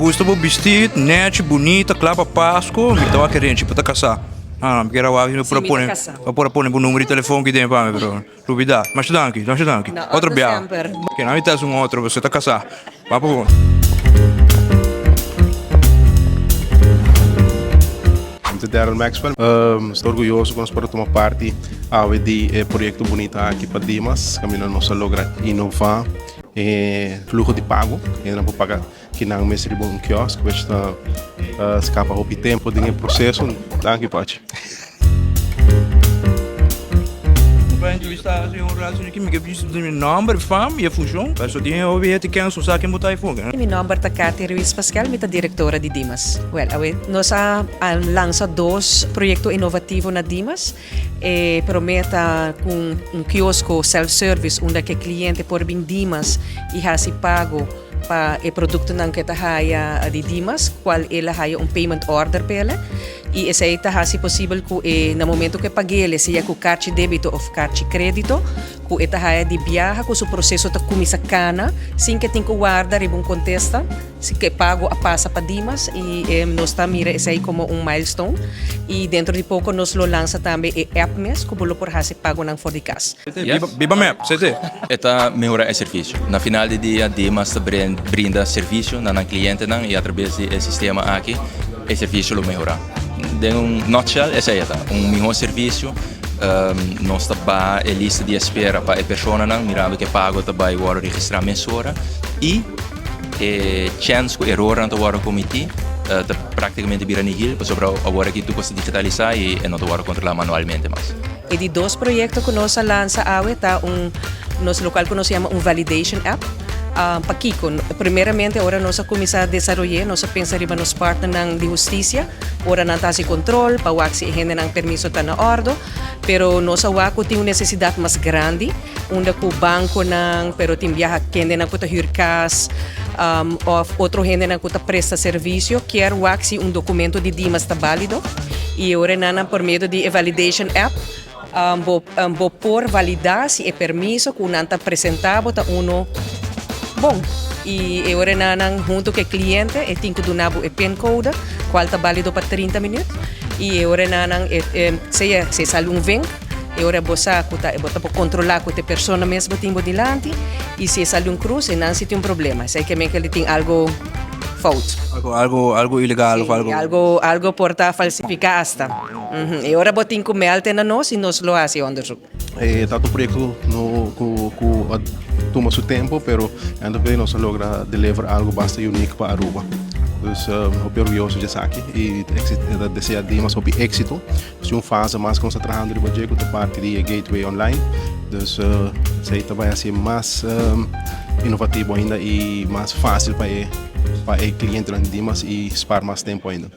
Gusta bo bisti, nechi, bunita, kla pa Pasco. Mi ta wak renchi pa ta kasá. Ah, mi kier a wak si mi por a pone, mi por a pone bo numero di telefon aki den pa mi, pero lubida. Masha danki, masha danki. Otro biaha. Kina mi ta haci un otro, bo ta kasá. Ba pa bon. Mi ta Darryl Maxwell. Mi sta orguyoso ku nos por a tuma parti awe di e proyekto bunita aki pa Dimas, kaminda nos a logra inová e fluho di pago. Hendenan por paga kinan mes riba un kiosk, which ta skapa hopi tempu den e proseso. Danki Pachi. Pa entrevista si un rato aki mi ke bisa mi nomber, fam y e funcion. Paso tin hopi hende ken su sa ken bo ta ayfo. Mi nomber ta Kathy Ruiz Paskel, mi ta directora di Dimas. Wel, awe nos a lansa dos proyecto innovativo na Dimas. E prome ta cu un kiosco self-service unda cu e cliente por bin Dimas y haci pago pa e productonan cu e ta haya di Dimas, cual el a haya un payment order p'ele. I esei ta hasi posibel ku e na momento ku e pag'ele, sea ku karchi debito òf karchi krédito, ku e ta haya di biaha ku su proseso ta kuminsá kana sin ku e tin ku warda riba un kontesta si ku e pago a pasa pa Dimas i nos ta mira esei komo un milestone i dentro di poko nos lo lansa tambe e app mes ku bo lo por hasi pagonan for di kas. Biba mep, sete. E ta mehorá e servisio. Na final di dia Dimas ta brinda servisio na nan klientenan i atrabes di e sistema aki E servisio lo mehorá. Den un nutshell esei e ta, un mihó servisio, nos ta baha e lista di espera pa e personanan mirando ku e pago ta bai wòrdu registrá mesora i e chèns ku erornan ta wòrdu komití ta práktikamente bira nihil pasobra awor aki tur kos ta digitalisá i e no ta wòrdu kontrolá manualmente mas. E di dos proyekto ku nos a lansa awe ta un nos lokual ku nos yama un validation app. Pakiko? Primeramente ora nos a kuminsá desaroy'é nos a pensa riba nos partnernan di hustisia ora nan ta hasi kontrol pa wak si e hendenan permiso ta na òrdu. Pero nos a wak ku tin un nesesidat mas grandi unda ku bankonan pero tin biaha kendenan ku ta hür kas òf otro hendenan ku ta presta servisio kier wak si un dokumento di Dimas ta bálido. I ora nan por medio di e validation app bo bo por validá si e permiso ku nan ta presentá bo ta uno bon. I e ora nan huntu ku e kliente e tin ku duna bo e pincode kual ta bálido pa 30 minüt. I e ora nan sea si e sali un vink e ora bo sa ku ta bo ta por kontrolá ku ta e persona mes bo tin bo dilanti i si e sali un krus e nan si tin un problema. Esei ke men ke tin algo. Fout. Algo, algo, algo ilegal of algo. Sí, algo, algo por ta falsifica hasta. E ora bo tin cu meld na nos y nos lo haci onderzoek. E ta un proyecto no cu cu a tuma su tempo pero end of day nos a logra deliver algo basta unique pa Aruba. Dus hopi orguyoso di esaki y ta desea Dimas hopi exito. Si un fase mas ku nos ta trahando riba dje ku ta parti di e gateway online. Dus esei ta bai hasi mas inovativo ainda i mas fásil pa e pa e klientenan di Dimas i spar mas tempu ainda.